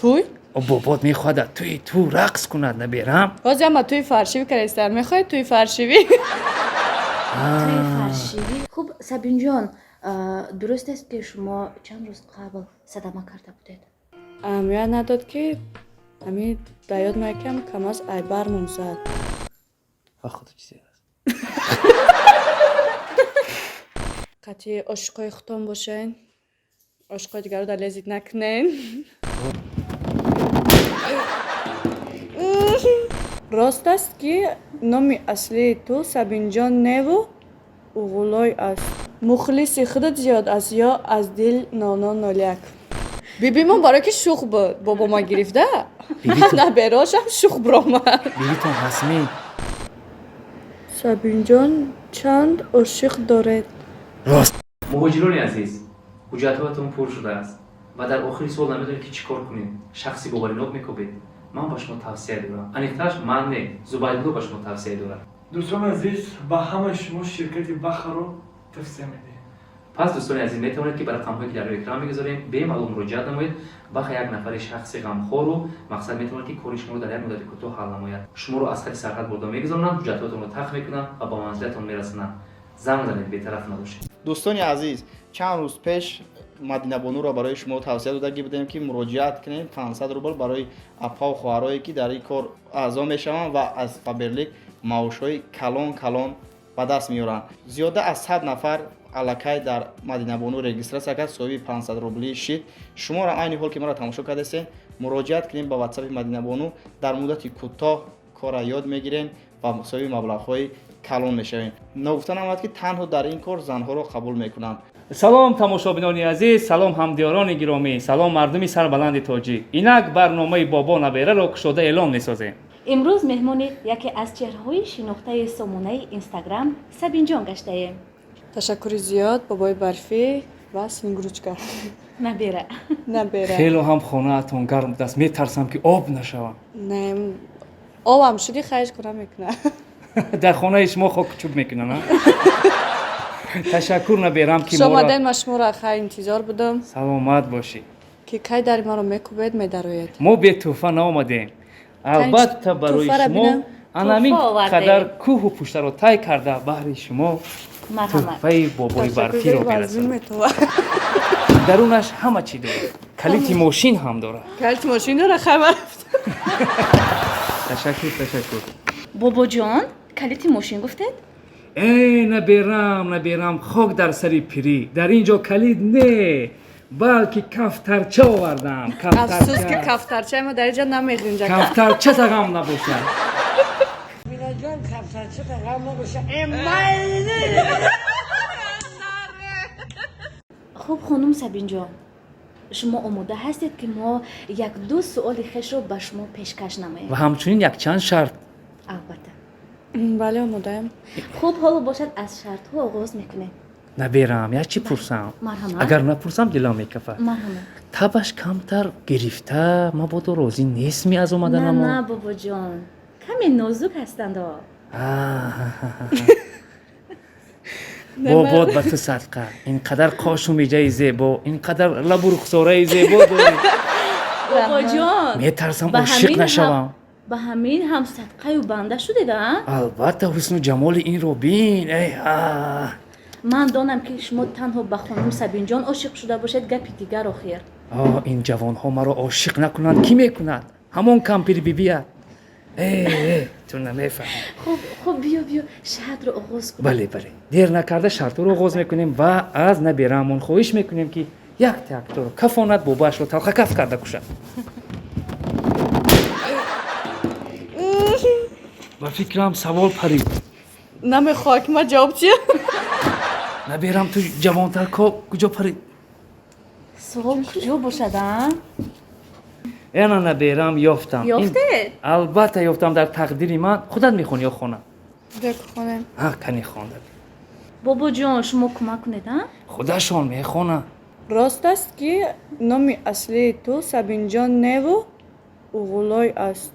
Тӯй? Бобот мехоҳад дар тӯи ту рақс кунад, наберам. Ҳозир ама тӯи фаршивӣ кардастам. Мехоҳед тӯи фаршивӣ? Тӯи фаршивӣ. Хуб, Сабинҷон, дуруст аст, ки шумо чанд рӯз қабл садама карда будед? Аҳамият надод, ки ами дар ёд меояд, ки ами КамАЗ айбармон зад. Ва худо, чизе аст. Қатъи ошиқои худтон бошен, ошиқои дигарро дар лезит накунен. Рост аст, ки номи аслии ту Сабинҷон неву Уғулой аст? Мухлиси худат зиёд аст ё аз дил 0001? Бибимон барое ки шух буд, бобома гирифта, набероошам шух биромад. Бибитон ҳастми? Сабинҷон, чанд ошиқ доред? Рост. Муҳоҷирони азиз, ҳуҷҷатҳоятон пур шудааст ва дар охири сол намедонед, ки чӣ кор кунед, шахси боваринок мекобед. Ман ба шумо тавсия дорам, аниқтараш ман не, Зубайдулло ба шумо тавсия дорад. Дӯстони азиз, ба ҳамаи шумо ширкати Бахаро тавсия медиҳем. Пас, дӯстони азиз, метавонед, ки ба рақамҳое, ки дар рӯи экран мегузорем, бемалол муроҷиат намоед. Баха як нафари шахси ғамхору мақсад метавонад, ки кори шуморо дар як муддати кӯтоҳ ҳал намояд. Шуморо аз хати сарҳад бурда мегузаронанд, ҳуҷҷатҳоятонро тақ мекунанд ва ба манзилатон мерасонанд. Занг занед, бетараф набошед. Дӯстони азиз, чанд рӯз пеш Мадинабонуро барои шумо тавсия додагӣ будем, ки муроҷиат кунем. 500 рубл барои апаву хоҳарое, ки дар ин кор аъзо мешаванд ва аз Фаберлик маошҳои калон калон ба даст меоранд. Зиёда аз 100 нафар аллакай дар Мадинабону регистрация кард, соҳиби 500 рублӣ шид. Шуморо айни ҳол, ки маро тамошо кардастед, муроҷиат кунем ба ватсапи Мадинабону. Дар муддати кӯтоҳ корра ёд мегирем ва соҳиби маблағҳои калон мешавем. Ногуфта намонад, ки танҳо дар ин кор занҳоро қабул мекунанд. Салом, тамошобинони азиз, салом, ҳамдиёрони гиромӣ, салом, мардуми сарбаланди тоҷик. Инак барномаи Бобо набераро кушода эълон месозем. Имрӯз меҳмони яке аз чеҳраҳои шинохтаи сомонаи Инстаграм Сабинҷон гаштаем. Ташаккури зиёд, бобои барфӣ ва Снегурочка. Набера. Набера. Хело ҳам хонаатон гарм будааст, метарсам, ки об нашавам. Не, обам шуди, хайш кора мекунад. Дар хонаи шумо хоку чӯб мекунанд. Ташаккур, наберам, ки Шомаден, ма шуморо хай интизор будам. Саломат бошӣ. Ки кай дари маро мекӯбед, медароед. Мо бетӯҳфа наомадем, албатта. Барои шумо анамин қадар кӯҳу пуштаро тай карда, баҳри шумо тӯҳфаи бобои барфиро мерасонем. Дарунаш ҳама чӣ дорад, калити мошин ҳам дорад. Калити мошин дора, хай. Ташаккур, ташаккур. Бобоҷон, калити мошин гуфтед? Э, наберам, наберам, хок дар сари пирӣ, дар ин ҷо калид не, балки кафтарча овардам. Афсӯс, ки кафтарчаи ма дар инҷа намеғинҷа. Кафтарча тағам набошад. Минаҷон, кафтарча тағам набошад, эмайли. Хуб, хонум Сабинҷон, шумо омода ҳастед, ки мо як-ду суоли хешро ба шумо пешкаш намоем? Ва ҳамчунин якчанд шарт. Албатта. Бале, омодаям. Хуб, ҳоло бошад, аз шартҳо оғоз мекунем. Наберам, як чӣ пурсам? Марҳамат. Агар напурсам, дилам мекафад. Марҳамат. Табаш камтар гирифта, мабодо розӣ нестми аз На. омаданамо? На, бобоҷон, каме нозук ҳастандо. Бобод ба ту садқа, ин қадар қошу миҷаи зебо, ин қадар лабу рухсораи зебо дорӣ. Бобоҷон! Метарсам, ошиқ нашавам. Ба ҳамин ҳам садқаю банда шудед, а? Албатта, ҳусну ҷамоли инро бин, эй. Ман донам, ки шумо танҳо ба хонум Сабинҷон ошиқ шуда бошед, гапи дигар охир. Ин ҷавонҳо маро ошиқ накунанд, кӣ мекунад? Ҳамон кампири бибия. Э, ту намефаҳмӣ. Хуб, хуб, биё, биё, шартро оғоз кун. Бале, бале, дер накарда шартҳоро оғоз мекунем ва аз набераамон хоҳиш мекунем, ки як тракторро кафонад, бобаашро талхакаф карда кушад. Ба фикрам, савол парид. Намехоҳад, ки ман ҷавоб диҳам. Наберам, ту ҷавонтар ко, куҷо парид? Суол куҷо бошад, а? Эна, наберам, ёфтам. Ёфтед? Албатта, ёфтам. Дар тақдири ман. Худат мехонӣ ё хонам? Хонем. Кани, хонда. Бобоҷон, шумо кӯмак кунед, а? Худашон мехонанд. Рост аст, ки номи аслии ту Сабинҷон неву Уғулой аст?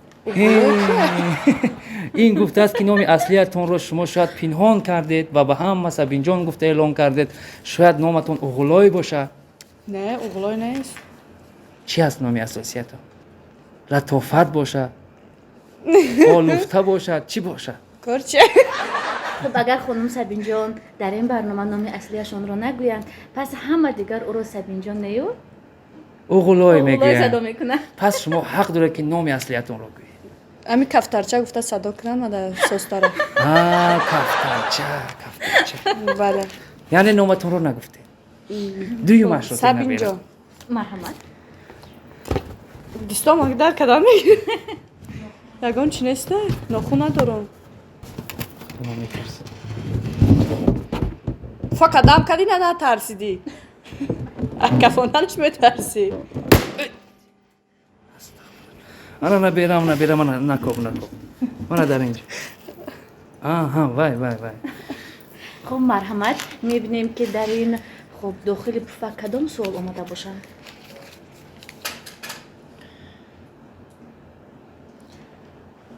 Ин гуфтааст, ки номи аслиятонро шумо шояд пинҳон кардед ва ба ҳама Сабинҷон гуфта эълон кардед. Шояд номатон Уғулой бошад? Не, Уғулой нест. Чӣ аст номи асосиятон? Латофат бошад, олуфта бошад, чӣ бошад? Корча. Хуб, агар хонум Сабинҷон дар ин барнома номи аслиашонро нагӯянд, пас ҳама дигар ӯро Сабинҷон нею Уғулой Оғулой садо мегӯянд. мекунанд. Пас шумо ҳақ доред, ки номи аслиятонро гӯед. Ами кафтарча гуфта садо кунам ада состара. А, кафтарча, кафтарча. Бале. Яъне номатонро нагуфтед. Дуюмашро. Сабинҷон. Марҳамат. Дистом дар кадам мегирӣ? Ягон чи неста? Нохун надорам. Метарсам. Фа кадам кади, на натарсидӣ. Кафонанаш метарсӣ. Ана, наберам, наберам, ана, накоб, накоб, мана дар инҷо. Аҳа, вай, вай, вай. Хуб, марҳамат, мебинем, ки дар ин, хуб, дохили пуфак кадом суол омода бошанд.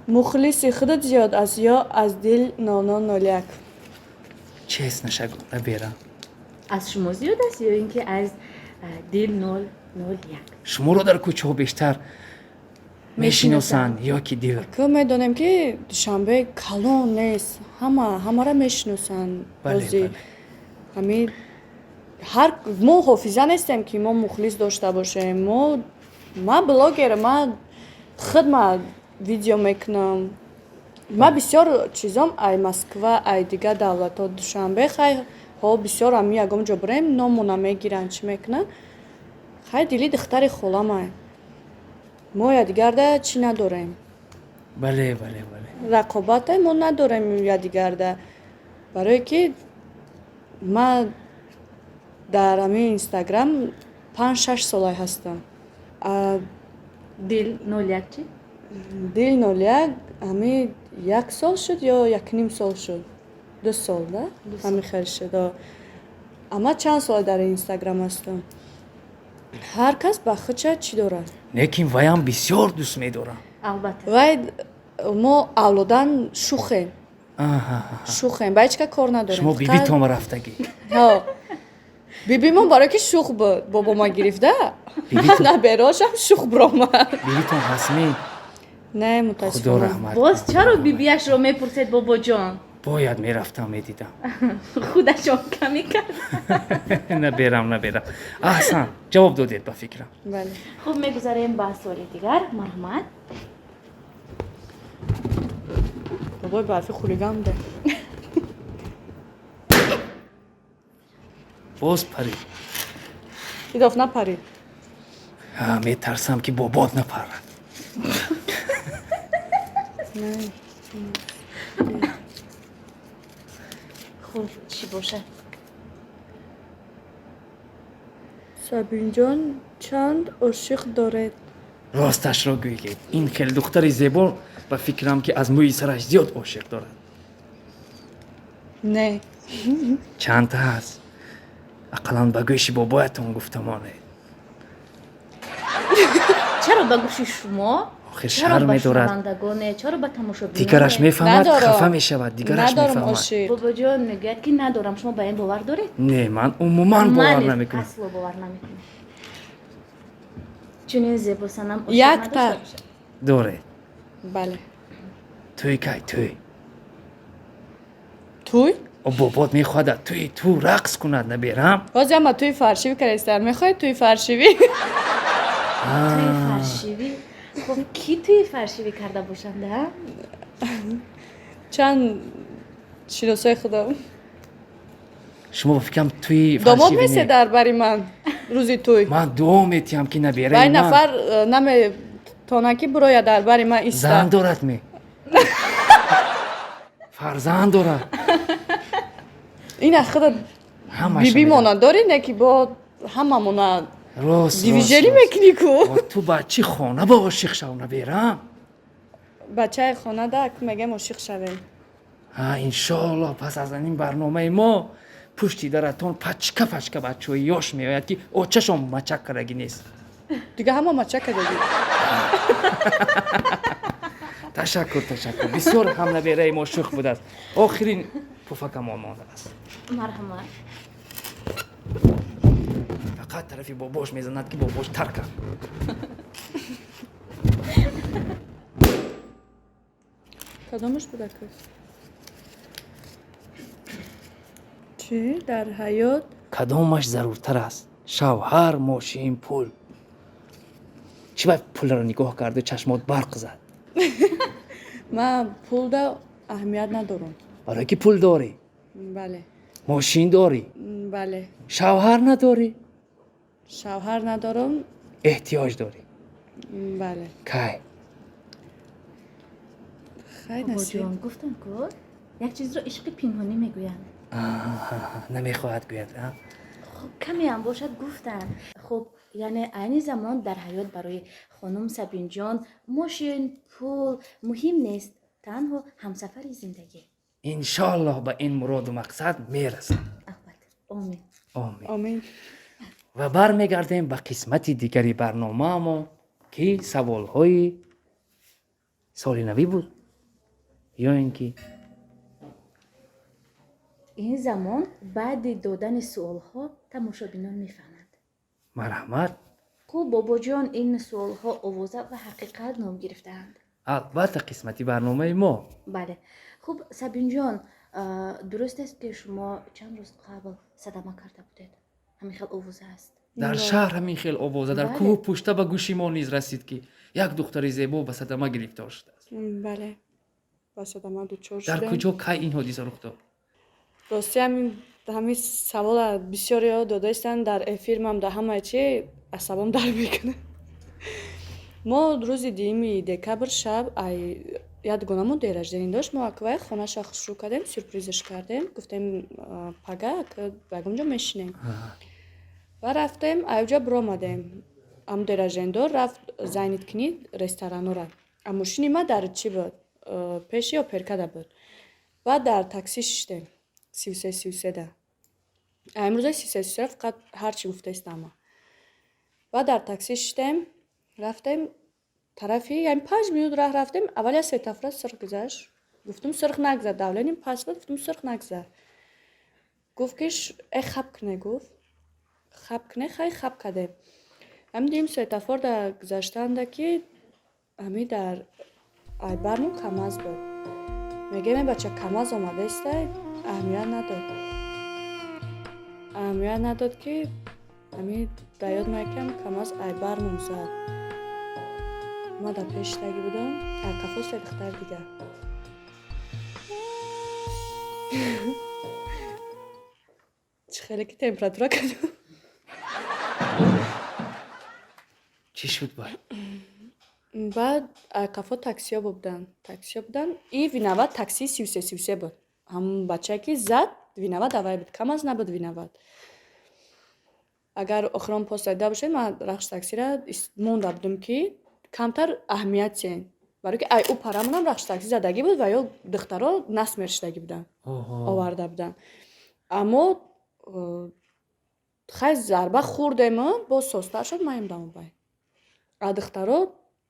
Мухлиси худат зиёд аст ё аз дил 0001? Честно шагу, наберам. Аз шумо зиёд аст ё ин ки аз дил 001? Шуморо дар кӯчаҳо бештар мешиносанд ё ки дил? Ку медонем, ки Душанбе калон нест, ҳама ҳамаро мешиносанд. Бози ҳами ҳар мо ҳофиза нестем, ки мо мухлис дошта бошем. Мо, ман блогер, ман худма видео мекунам. Ман бисёр чизом ай Москва, ай дигар давлатҳо. Душанбе хай ҳо бисёр ами ягон ҷо бирем, номона мегиранд, чӣ мекунанд. Хай, дили духтари холамай, мо якдигарда чӣ надорем. бале бале бале Рақобате мо надорем якдигарда, барое ки ман дар ҳамин Инстаграм 5-6 солай ҳастам. Дил 01 чӣ? Дил 01 ҳами як сол шуд ё якним сол шуд, 2 сол да, ҳами хел шуд. Ама чанд сола дар Инстаграм ҳастам, ҳар кас ба худша чӣ дорад. Лекин ваям бисёр дӯст медорам. Албатта. Вай мо авлодан шухем. Шухем, ба ҳеҷ ка кор надорем. Шумо бибитон рафтагӣ. Ҳо, бибимон барое ки шух буд, бобома гирифта, наберошам шух биромад. Бибитон ҳастми? Не, Худо мутаассифона. раҳмат. Боз чаро бибиашро мепурсед, бобоҷон? Бояд мерафтам, медидам. Худашон каме кард. Наберам, наберам, аҳсан ҷавоб додед, ба фикрам. Бале. Хуб, мегузарем ба суоли дигар, марҳамат. Бобои барфи хулиган буде. Боз парид. Идоф напарид. Метарсам, ки бобот напарад. Не. Хуб, чӣ бошад? Сабинҷон, чанд ошиқ доред? Росташро гӯед, ин хел духтари зебо, ба фикрам, ки аз мӯи сараш зиёд ошиқ дорад. Не. Чандта ҳаст? Ақаллан ба гӯши бобоятон гуфта монед. Чаро ба гӯши шумо? Охир Чаро шарм ба медорад. шунавандагоне, чаро ба тамошобиноне? Дигараш мефаҳмад. Надорам. Хафа мешавад, дигараш Надорам мефаҳмад. ошиқ. Бобоҷон мегӯяд, ки надорам. Шумо ба ин бовар доред? Не, ман умуман бовар Ман низ намекунам. асло бовар намекунам, чунин зебосанам ошиқ Якта. надошта бошад. Доред? Бале. Тӯй кай, тӯй? Тӯй? О, бобот мехоҳад тӯи ту рақс кунад, наберам. Ҳозир ама тӯи фаршивӣ кардастам, мехоҳед тӯи фаршивӣ? Тӯи фаршивӣ? Хуб, кӣ тӯи фаршивӣ карда бошанд, а? Чанд шиносои худам. Шумо ба фикрам тӯи Домод фаршивӣ месе не. дар бари ман рӯзи тӯй. Ман дуо метиҳам, ки Вай набераи ман нафар наметона, ки буроя дар бари ман зан иста. дорад ме, фарзанд дорад? Ина худа Ҳамаша бибимона дорӣ, не ки бо ҳамамона рост дивижерӣ рост, рост. мекунӣ ку. О, ту бачи хона ба ошиқ шав, наберам. Бачаи хонада ак мегем, ошиқ шавем. Ҳа, иншоалло, пас аз ин барномаи мо пушти даратон пачка пачка бачаҳои ёш меояд, ки очашон мачак кардагӣ нест. Дига ҳама мача кардагӣ. Ташаккур, ташаккур, бисёр ҳам набераи мо шӯх будааст. Охирин пуфакамон мондааст. Марҳамат. Фақат тарафи бобош мезанад, ки бобош таркад. Кадомаш буда ки? Чӣ дар ҳаёт? Кадомаш заруртар аст: шавҳар, мошин, пул? Чӣ ба пулро нигоҳ карду чашмот барқ зад? Ман пулда аҳамият надорам. Барое ки пул дорӣ? Бале. Мошин дорӣ? Бале. Шавҳар надорӣ? Шавҳар надорам. Эҳтиёҷ дорӣ? Бале. Кай? Хай, насиб. Бобоҷон, гуфтам ку, як чизро ишқи пинҳонӣ мегӯянд. Намехоҳад гӯяд, а? Хуб, камеам бошад, гуфтанд. Хуб, яъне айни замон дар ҳаёт барои хонум Сабинҷон мошин, пул муҳим нест, танҳо ҳамсафари зиндагӣ. Иншоаллоҳ, ба ин муроду мақсад мерасам. Албатта, омин. Омин. Омин. Ва бармегардем ба қисмати дигари барномаамон, ки саволҳои соли навӣ буд ё ин ки Ин замон баъди додани суолҳо тамошобинон мефаҳманд. Марҳамат. Хуб, бобоҷон, ин суолҳо овоза ва ҳақиқат ном гирифтаанд. Албатта, қисмати барномаи мо. Бале. Хуб, Сабинҷон, дуруст аст, ки шумо чанд рӯз қабл садама карда будед? Ҳамин хел овоза аст. Дар шаҳр ҳамин хел овоза, дар кӯҳу пушта ба гӯши мо низ расид, ки як духтари зебо ба садама гирифтор шудааст. Бале, ба садама дучор Дар шудем. куҷо, кай ин ҳодиса рух дод? Рости, ҳамин савола бисёриҳо додаистанд дар эфир, ман дар ҳамаи чи асабом дар мекунад. Мо рӯзи 2 декабр шаб ай як дугонамон день рождения дошт, мо аквай хонаша хушрӯ кардем, сюрпризаш кардем, гуфтем, пага ба ягон ҷо мешинем. Ва рафтем, аюҷа биромадем, ам день рождениядор рафт занят кунӣ ресторанора, а мошини ма дар чӣ буд, пеши оперкада буд. Баъд дар такси шиштем 33 33-да, имрӯза 33 33 фақат ҳарчи гуфтаистама. Баъд дар такси шиштем, рафтем тарафи, яъне 5 минут раҳ рафтем, аввал як светофора сирх гузашт, гуфтум, сирх нагзар, давление паст буд, гуфтум, сирх нагзар. Гуфт, ки э, хаб куне, гуфт, хаб куне. Хай, хаб кардем. Ҳамин дидем, светофор дар гузаштанда, ки ҳами дар айбармон КамАЗ буд. Мегӯем, э, бача, КамАЗ омадаистай. Аҳамият надод, аҳамият надод, ки ҳами дар ёд меяд, КамАЗ айбармон зад. Ма дар пеш шидаги будам, ай қафо се духтари дигар. Чӣ хеле ки температура кардам. Чӣ шуд баъд? Баъд ай қафо таксиҳо буданд, таксиҳо буданд, и виноват таксии 33 33 буд. Ҳамон бачае, ки зад, виноват аввай буд, КамАЗ набуд виноват. Агар охирон пост дида бошед, ман рахш таксира монда будам, ки камтар аҳамият сен, барое ки ай ӯ парамонам рахш такси задагӣ буд ва ё духтаро насмер шудагӣ буданд, оварда буданд. Аммо хай, зарба хӯрдему боз созтар шуд, маем дамобай. А духтаро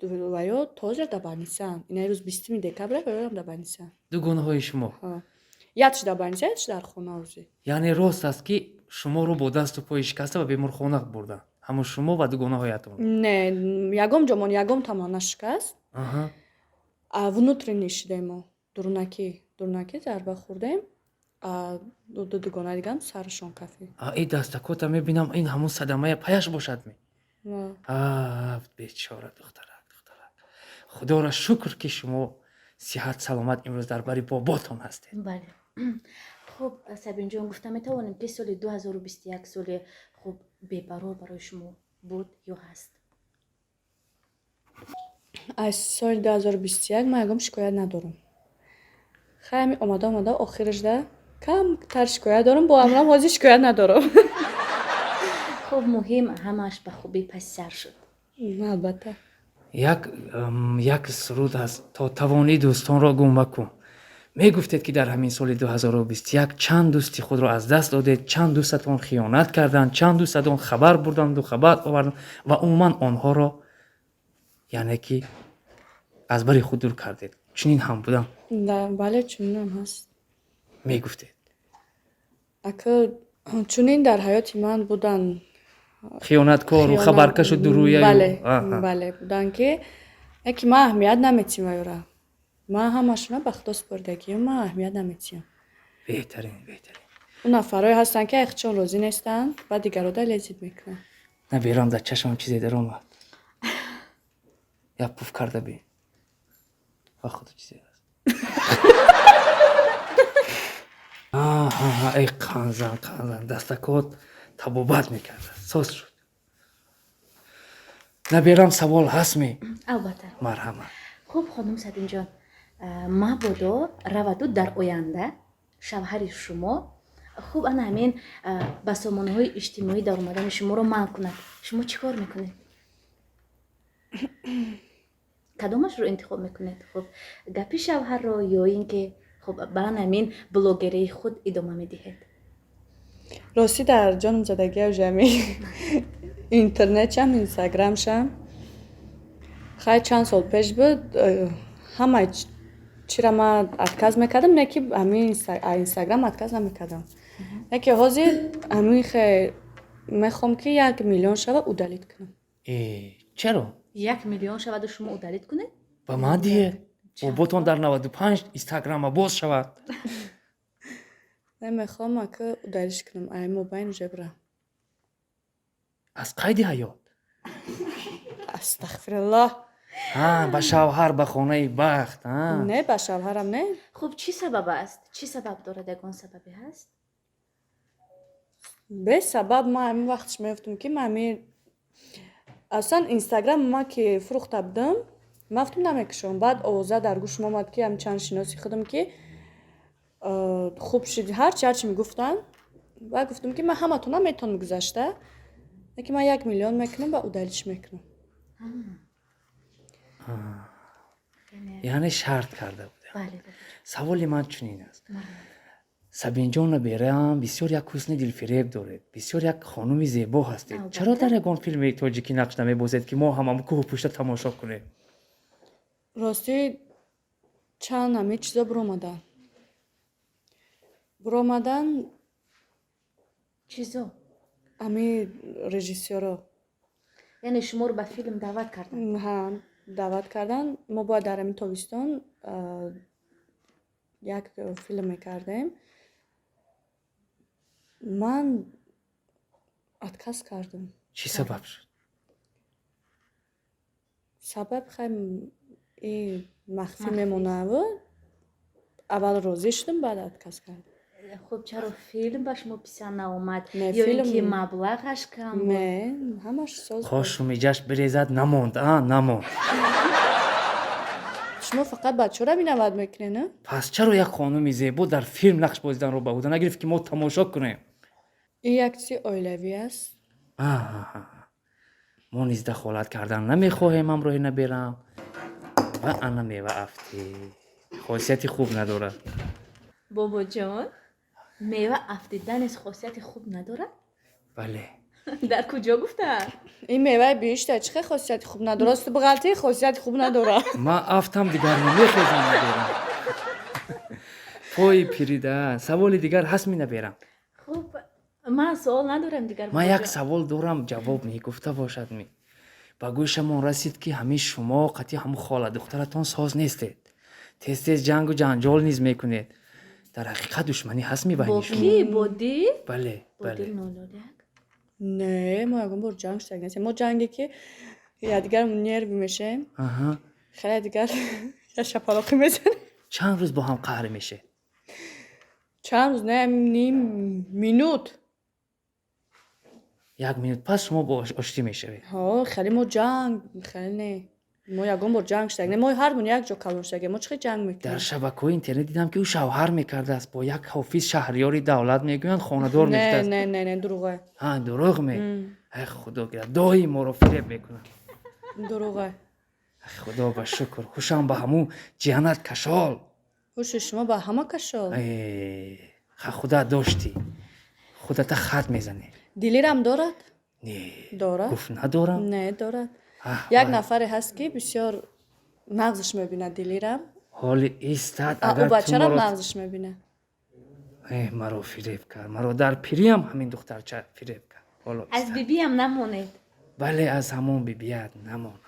ва ё тоза дар больницаанд. Ина рӯз 20 декабра, ва ёам дар больницаанд. Дугонаҳои шумо? Якш дар больница, якш дар хона ӯзи. Яъне рост аст, ки шуморо бо дасту пои шикаста ба беморхона бурданд, ҳамун шумо ва дугонаҳоятон? Не, ягон ҷомон, ягон тамон нашикаст. А внутренний шудем мо, дурунакӣ, дурунакӣ зарба хӯрдем, а ду дугонаи дигам сарашон кафид. И дастакота мебинам, ин ҳамун садамая паяш бошад ми? Бечора духтарак, духтарак, худоро шукр, ки шумо сиҳат саломат имрӯз дар бари боботон ҳастед. Бале. Хуб, Сабинҷон, гуфта метавонем, ки соли 2021 соли хуб бебарор барои шумо буд ё ҳаст? Аз соли 2021 ман ягон шикоят надорам. Хай, ҳами омада омада охирашда камтар шикоят дорам, бо амрам ҳозир шикоят надорам. Хуб, муҳим ҳамааш ба хубӣ паси сар шуд. Албатта. Як суруд аст: «То тавонӣ, дӯстонро гум макун». Мегуфтед, ки дар ҳамин соли 2021 чанд дӯсти худро аз даст додед, чанд дӯстатон хиёнат карданд, чанд дӯстатон хабар бурданду хабар оварданд ва умуман онҳоро, яъне ки аз бари худ дур кардед. Чунин ҳам будам? Бале, чунинам ҳаст. Мегуфтед. Ака, чунин дар ҳаёти ман буданд. Хиёнаткору хабаркашу дурӯяю. Бале, бале, буданд, ки яке ман аҳамият наметим вайора. Ман ҳамашона ба худо супордагиам, ман аҳамият наметиҳам. Беҳтарин, беҳтарин. Он нафарое ҳастанд, ки айхчон розӣ нестанд ва дигарода лезить мекунанд. Наберам, дар чашмам чизе даромад. Як пуф карда бин. Ба худо, чизе аст. Эй, қанзан, қанзан, дастакот табобат мекарда, соз шуд. Наберам, савол ҳастми? Албатта. Марҳамат. Хуб, хонум Сабинҷон, мабодо раваду дар оянда шавҳари шумо, хуб, ана ҳамин ба сомонаҳои иҷтимоӣ даромадани шуморо манъ кунад, шумо чӣ кор мекунед? Кадомашро интихоб мекунед? Хуб, гапи шавҳарро ё ин ки, хуб, ба ана ҳамин блогерии худ идома медиҳед? Ростӣ, дар ҷоном задагия ами интернетшам, инстаграмшам. Хай, чанд сол пеш буд, ҳамаи чира ман отказ мекардам, не ки ҳамин инстаграм отказ намекардам, не ки ҳозир ҳамин хе мехоҳам, ки 1 миллион шава, удалить кунам. Э, чаро? 1 миллион шаваду шумо удалить кунед? Ба ман диҳед, боботон дар 95 инстаграма боз шавад. Не, мехоҳам ака удалить кунам, ай мобайн уже бирам. Аз қайди ҳаёт? Астағфируллоҳ. Ҳа, ба шавҳар, ба хонаи бахт, а? Не, ба шавҳарам не. Хуб, чӣ сабаб аст? Чӣ сабаб дорад? Ягон сабабе ҳаст? Бесабаб ман ҳамин вақтш мегуфтам, ки ман ҳамин аслан инстаграм ма ки фурӯхта будам, ман гуфтам, намекушам. Баъд овоза дар гӯшам омад, ки ҳам чанд шиноси худам, ки хуб шуд, ҳарчи мегуфтанд. Баъд гуфтам, ки ман ҳаматона метавонам гузашта, лекин ман 1 миллион мекунам ва удалить мекунам. Яъне шарт карда будам. Бале. Саволи ман чунин аст: Сабинҷон, набераам, бисёр як ҳусни дилфиреб доред, бисёр як хонуми зебо ҳастед. Чаро дар ягон филми тоҷикӣ нақш намебозед, ки мо ҳамам кӯҳу пушта тамошо кунем? Ростӣ, чанд ҳамин чизо биромадан. Чизо? Ҳамин режиссёро. Яъне шуморо ба филм даъват карданд? Ҳа, даъват карданд. Мо бояд дар ҳамин тобистон як филм мекардем, ман отказ кардам. Чӣ сабаб шуд? Сабаб, хай, и махфӣ мемонаву аввал розӣ шудам, баъд отказ кардам. Хуб, чаро филм ба шумо писанд наомад? Не, ё ин ки филм- маблағаш кам буд? Не, ҳамаш соз буд. Хошу миҷаш бирезад, намонд, а, намонд. Шумо фақат бачаҳоро минават мекунед, на? Пас чаро як хонуми зебо дар филм нақш бозиданро ба ӯҳда нагирифт, ки мо тамошо кунем? Ин як чизи оилавӣ аст. Аҳа. Мо низ дахолат кардан намехоҳем ҳамроҳи наберам. Ва ана мева афтид, хосияти хуб надорад. Бобоҷон, мева афтида низ хосияти хуб надорад? Бале. Дар куҷо гуфтаанд? Ин меваи биҳишта чӣ хел хосияти хуб надорад? Рости, бағалтӣ, хосияти хуб надорад. Ман афтам, дигар намехезам, наберам, пои пирида. Саволи дигар ҳаст, ми, наберам? Хуб, ман суол надорам дигар. Ман як бобоҷон. савол дорам, ҷавоб мегуфта бошад ми. Ба гӯшамон расид, ки ҳамин шумо қатъи ҳамун хола духтаратон соз нестед, тез тез ҷангу ҷанҷол низ мекунед. Дар ҳақиқат душманӣ ҳаст ми Бо байни шумо? кӣ? Бо дил? Бале. Бо Бале. дил 001? Не, мо ягон бор ҷанг шуда нестем. Мо ҷанге ки якдигармон нервӣ мешавем, хеле дигар як шапалоқӣ мезанем. Чанд рӯз бо ҳам қаҳр мешед? Чанд рӯз не, ним минут. Як минут пас шумо бо оштӣ мешавед? Ҳо, хеле мо ҷанг хеле не, мо ягон бор ҷанг шуда не. Мо ҳармон як ҷо калон шудагем, мо чӣ хел ҷанг Дар мекунем? шабакаҳои интернет дидам, ки ӯ шавҳар мекардааст бо як ҳофиз Шаҳриёри Давлат, мегӯянд, хонадор Не. мешудааст. Не, не, не, дурӯғе. Ҳа, дурӯғ ме? Ай, худо гирад, доим моро фиреб мекунад. Дурӯғе. Ай, худо ба шукр, хушам ба ҳамун ҷиҳанат кашол. Ҳуши шумо ба ҳама кашол. Э, ха, худа доштӣ, худата хат мезанӣ. Дилирам дорад. Не. Дорад. Гуфт, надорам. Не, дорад. Аҳ, Як вай. нафаре ҳаст, ки бисёр нағзш мебинад дилирам. Ҳоли истад. А ӯ Агар ту бачарам моро нағзш мебинад. Э, маро фиреб кард, маро дар пириам ҳамин духтарча фиреб кард. Ҳоло Аз истад. бибиам намонед. Бале, аз ҳамон бибият намонам.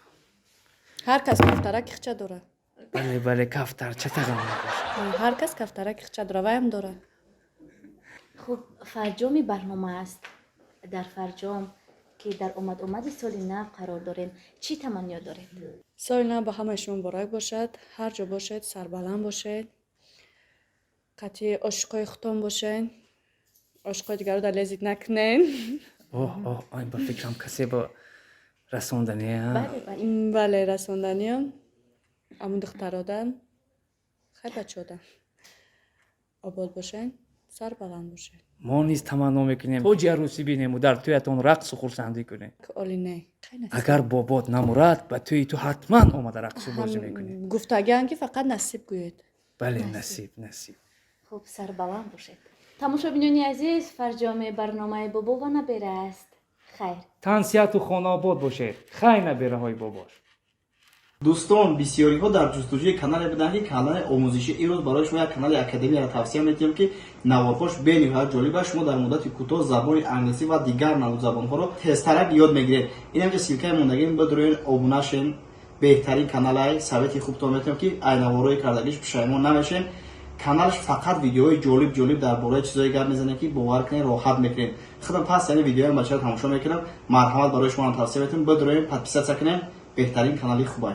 Ҳар кас духтара кихча дорад. Бале, бале, кафтарча тағам набошад. Ҳар кас кафтараки хича дора, ваям дорад. Хуб, фарҷоми барнома аст. Дар фарҷом, ки дар омад-омади соли нав қарор дорем, чӣ таманниё доред? Соли нав ба ҳамаи шумо муборак бошад. Ҳар ҷо бошед, сарбаланд бошед, қатъи ошиқои худтон бошед, ошиқои дигарро дар лезить накунед. Оҳ, оҳ, ай, ба фикрам, касе ба расондане, а? Бале, бале. Бале, расонданиам амун духтародан, хай, бачаодан обод бошед, сарбаланд бошед. Мо низ таманно мекунем, тоҷи арӯсӣ бинему дар тӯятон рақсу хурсандӣ кунем. Оли не. Хай, насиб. Агар бобот намурад, ба тӯи ту ҳатман омада рақсу бозӣ мекунем. Гуфтагиам, ки фақат насиб гӯед. Бале, насиб, насиб. Хуб, сарбаланд бошед. Тамошобинони азиз, фарҷоми барномаи «Бобо ва набера» аст. Хайр. Тансиҳату хонаобод бошед. Хай, набераҳои бобош. Дӯстон, бисёриҳо дар ҷустуҷӯи канале буданд, ки канали омӯзишӣ. Имрӯз барои шумо як канали академияро тавсия медиҳем, ки наворҳош бениҳоят ҷолиб аст. Шумо дар муддати кӯтоҳ забони англисӣ ва дигар навъ забонҳоро тезтарак ёд мегиред. Инамҷа ссылкаи мондагим, бидурен, обуна шен. Беҳтарин каналай, совети хубтон метиҳем, ки ай наворҳои кардагиш пушаймон намешем. Каналш фақат видеои ҷолиб ҷолиб дар бораи чизое гап мезанад, ки бовар кунед, роҳат мекунед. Худам пас яъне видеоям бачаро тамошо мекунам. Марҳамат, барои шумоам тавсия метиҳем, бидуроем, подписаться кунем. Беҳтарин канали хубай.